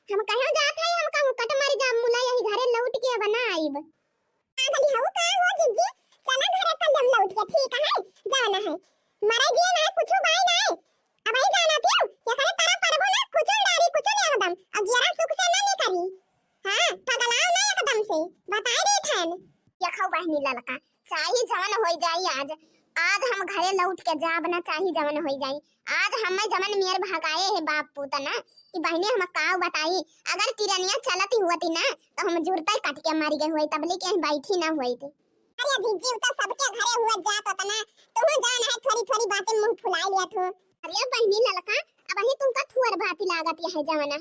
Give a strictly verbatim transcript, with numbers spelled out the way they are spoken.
हम कहाँ जात है, हम कहूँ कट मर जा मुला, यही घरे लौट के अब ना आइब। पागल हऊ का हो जिज्जी? चला घरे कल हम लौट के, ठीक है, जाना है। मरे जिए ना, कुछ बाई ना। अब ही जाना पियो, ये करे तारा परबो ना, कुचल डारी, कुचल एकदम। अब जियरा सुख से ना निकली। हाँ, पगलाओ ना एकदम से, बताई दी थन। देखो बहिनी ललका, चाही जवन होई जाई आज, आज हम घरे लौट के जाब ना, चाही जवन होई जाई। आज हमें जवन मेर भगाए है बाप पूत ना, कि बहिनी हम का बताई, अगर किरनिया चलती हुअती ना, तो हम जुरता ही कट के मर गए हुए, तबले के हम बैठी ना हुई थी। अरे जिज्जी, तो सबके घरे हुआ जात होता ना, तुम जान है थोड़ी थोड़ी बातें मुंह फुला लिया थो। अरे बहिनी ललका, अब ही तुमका थुअर बाती लागत यह जवन है।